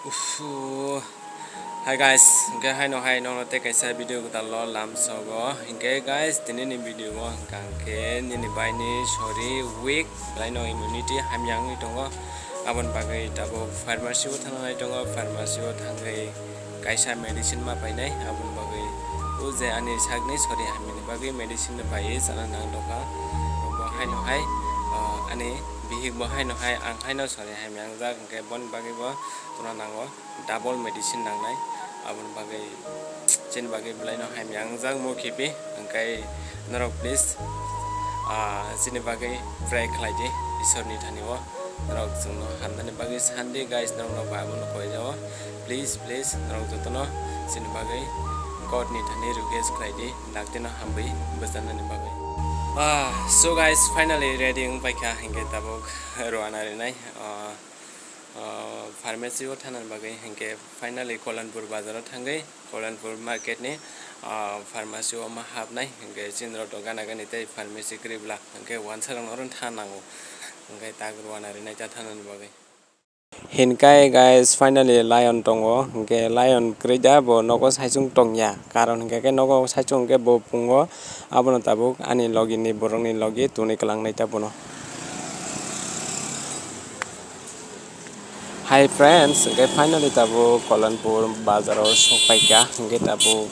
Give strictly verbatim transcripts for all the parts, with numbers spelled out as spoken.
Uff, hi guys, hwnkhe haino hai nokno tei kaisa video kwtal o lamsogo. Hwnkhe guys, tini ni video o hwnkha hwnkhe nini bai ni sori weak, belai no immunity hamya wngwi tongo. Aboni bagwi tabuk pharmacy o thangna nai tongo, pharmacy o thangwi kaisa medicine ma painai. Aboni bagwi o je ani sak ni sori hamya ni bagwi medicine no paiwi chana nang tongkha. Bo haino hai, ah, ani bihik bo haino hai, ang haino sori hamya wngjak, hwnkhe boni bagwi bo tuna nango. Double medicine nangnai, aboni bagwi chini bagwi belai no hamya wngjak mukhipi, hwnkhe norok please, ah, chini bagwi pray khlai di Ishwar ni thani o, norok chwngno hamnani bagwi sandi guys, norok no bai abono koi jao, please, please, norok jotono chini bagwi God ni thani request khlai di, dakti no hamwi bwchanani bagwi. Ah, so guys, finally ready wng paikha, hwnkhe tabuk rwna rinai, ah, Ah, pharmacy o thanani bagwi hwnkhe finally Kolanpur bazar o thangwi Kolanpur market ni, ah, pharmacy o ma hapnai, hwnkhe chini rok to gana gani tei pharmacy kwrwi bwla, hwnkhe wansa rok no oro tha nango, hwnkhe tak rwna rinai ta thanani bagwi. Hinkai guys, finally lion tongo, hwnkhe lion kwrwi da bo nogo saichung tongya, karon hwnkhe khe nogo saichung hwnkhe bo pungo, abono tabuk ani logi ni borok ni logi tuni kwlangnai ta bono. Hi friends, hwnkhe finally tabuk Kolanpur bazar o sokpaikha, hwnkhe tabuk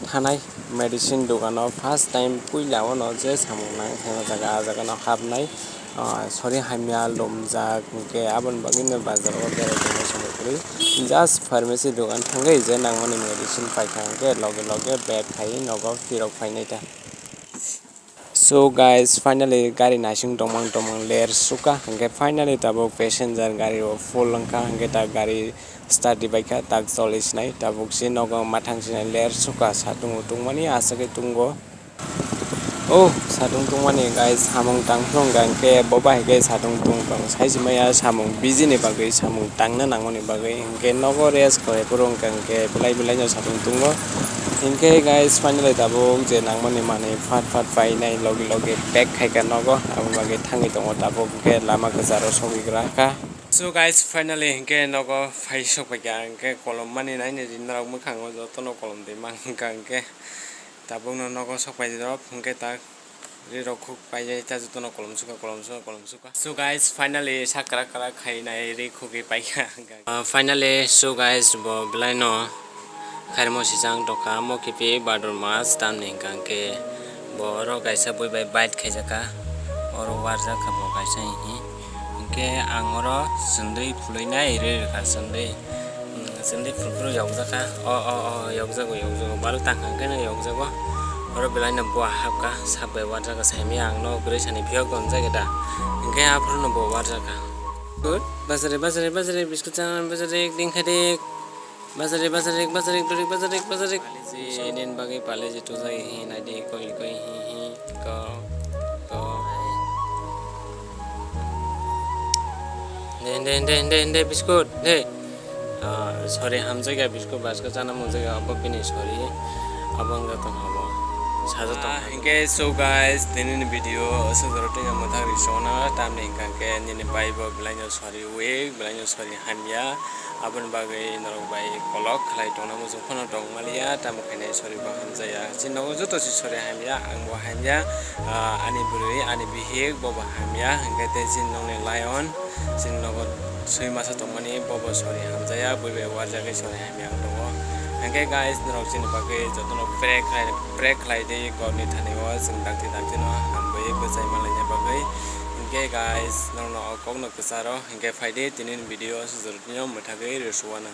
thanai medicine dogano first time puila ono je samung nang thangna jaga, ah jaga no hapnai, ah, sori hamya lumjak, hwnkhe aboni bagwi no bazar o berai tongma samung kwrwi, just pharmacy dogan thangwi je nangmani medicine paikha, hwnkhe loge loge bag khai nogo phirok phainai ta. So guys, finally gari naising tongmang tongmang ler suka, hwnkhe finally tabuk passenger gari o full wngkha, hwnkhe ta gari start di baikha, tak choli sinai, tabuk se nogo mathang sinai ler suka, satung utung mani aswk khe tungo. Oh, satung tungmani guys, samung tang phuru hwnkha hwnkhe bo bahai khe satung tung tong sai se maya, samung busy ni bagwi, samung tangna nangmani bagwi, hwnkhe nogo rest khlai phuru hwnkha hwnkhe belai belai no satung tungo. Hinkhe guys, finally tabuk je nangmani manwi phat phat painai logi logi pack khaikha nogo, aboni bagwi thangwi tongo tabuk, hinkhe lama kwcharo sogwi gra kha. So guys, finally hinkhe nogo phai sokpaikha, hinkhe kolom mani naini rinrok mwkhango jotono kolom twi mang wngkha, hinkhe tabukno nogo sokpairok hinkhe tak rirok khuk paijai ta jotono kolom suka kolom suka kolom suka. So guys, finally sak kwrak kwrak khainai ri khugwi paikha. Ah, finally, so guys, bo belaino khairmo sijang tongkha, mo khipi badur mas tamni hwnkha hwnkhe bo oro kaisa bui bai bite khaijakha, oro warjakha bo kaisa hihi. Hwnkhe ang oro chwndwi phulwinai ri rwkha chwndwi. Hmm, chwndwi phuru phuru yokjakha. O, o, o, yokjago, yokjago. Balu tang hang khe no yokjago. Oro belai no bua hapkha, sak bai warjago. Saimaya ang no bwrwi sani phiyok tonjak da. Hwnkhe aphuru no bo warjakha. Good. Bajari, bajari, bajari, biskut chana, bajari, ding khadik. Bajari, bajari, bajari, duri, bajari, bajari. Paleji, nini bagwi paleji tujai hi, naidi, koi, koi, hi, hi, ko, ko. De, de, de, de, de, biskut, de. Ah, sorry, hamjakya biskut baska chana mungjakya, abo bini sorry. Abo wngya tong habo. Saja tong. Ah, habo. Hinkhe so guys, tini ni video aswk jora twi mwthang ri sona, tamni hwnkha khe nini bai bo belai no sorry weak, belai no sorry hamya. Aboni bagwi norok bai kolok khlai tongna muchung phano tong maliya, tamo khainai sorry bo hamjaya. Chini nogo joto si sorry hamya, ang bo hamya, ah, ani bwrwi, ani bihik, bo bo hamya, hwnkhe tei chini nokni lion, chini nogo swi masa tongmani, bo bo sorry hamjaya, bui bai warjagwi sorry hamya wng tongo. Hwnkhe guys, norok chini bagwi jotono pray khlai, pray khlai di, God ni thani o chwng dakti dakti no hambai bwchai manlaina bagwi. Hwnkhe guys, norokno o kokno kwcharo, hwnkhe phaidi tini ni video o sujurtino mwthagwi rwsuano.